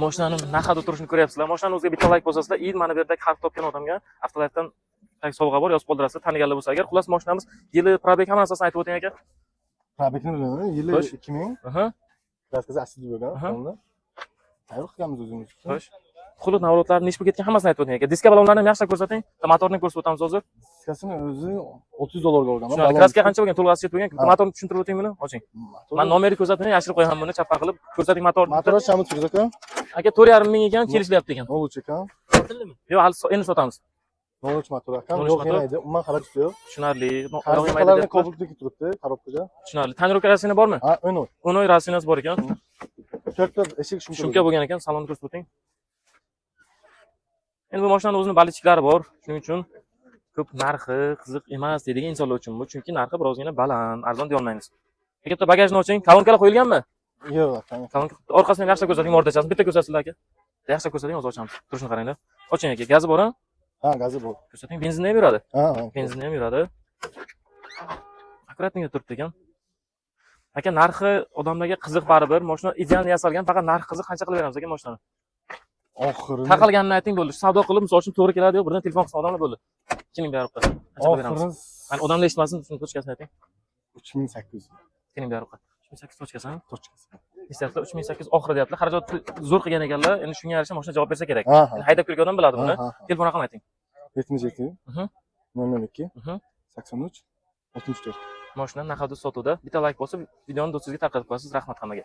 Mashinani naqadar turishini ko'ryapsizlar. Mashinani o'ziga bitta layk bosasizlar. И mana bu yerdagi harf topgan odamga Avtolifedan tak sovg'a bor, yozib qoldirasizlar, taniganlar bo'lsa agar. Xullas, mashinamiz yili, пробег, hamma narsasini aytib o'ting, aka. Пробег ni bilaman. Yili 2000. Краска si aslida bo'lgan. Unda. Tayyor qilganmiz o'zimiz. Xo'sh. Xullas, navrotlar nechi pul ketgan, hammasini aytib o'ting, aka. Diska, balonlarni ham yaxshilab ko'rsating. Motorni ko'rsatib o'tamiz hozir. Diskasini o'zi 600 dollarga olganman. Tushunarli. Balon. Краска qancha bo'lgan? To'lg'asi chet bo'lgan. Ha. Motorni tushuntirib o'ting buni. Oching. Motor. Man nomerni ko'rsatmay yashirib qo'yaman buni, chappa qilib. Ko'rsating motorni. Motor chamiz aka. Aka, 4,5 ming ekan, kelishilyapti ekan. 03 ekan. Yo'q, hali endi sotamiz. 03 motor akam. 03 Yo'q, motor. yemaydi. Umuman xarajat yo'q. Tushunarli. Yog' yemaydi Korzinkalarni deyaptilar. Kobaltniki turibdi, коробка ga. Tushunarli. Тонировка, резина bormi? Ha, 10. 10 oy резина si bor ekan. To'rtta eshik шумка. Шумка bo'lgan ekan, salonni ko'rsatib o'ting. Endi bu mashinani o'zini болельщик lari bor. Shuning uchun ko'p narxi qiziq emas deydigan insonlar uchun bu, chunki narxi birozgina baland, arzon deya olmaymiz. Aka, bitta bagajni oching. Kolonkalar qo'yilganmi? Yo'q, aka. Kolonka orqasini ham yaxshilab ko'rsating, o'rtachasini bitta ko'rsatsizlar, aka. Yaxshilab ko'rsating, hozir ochamiz. Turishini qaranglar. Oching, aka, gazi bor, ha? Ha, gazi bor. Ko'rsating, benzinda ham yuradi. Ha. Benzinda ham yuradi. Аккуратный turibdi ekan. Aka, narxi odamlarga qiziq baribir. Mashina ideal yasalgan, faqat narxi qiziq. Qancha qilib beramiz, aka, mashinani? Oxirini Taqalganini ayting, bo'ldi. Savdo qilib, misol uchun, to'g'ri keladi, yo'q, birdan telefon qilsa odamlar, bo'ldi. Keling bu yoqqa. Qancha qilib beramiz? Oxirini Mana, odamlar eshitmasin, shuni точка sini ayting. 3800. Keling bu yoqqa. 3800 точка sini. Точка si. Eslayaptilar, 3800 oxiri deyaptilar. Xarajat zo'r qilgan ekanlar. Endi shunga yarasha mashina javob bersa kerak. Ha. Endi haydab kelgan odam biladi buni. Ha, ha. Telefon raqami ayting. 77 002 83 64. Mashina naqadar sotuvda. Bitta layk bosib, videoni do'stingizga tarqatib qo'yasiz. Rahmat hammaga.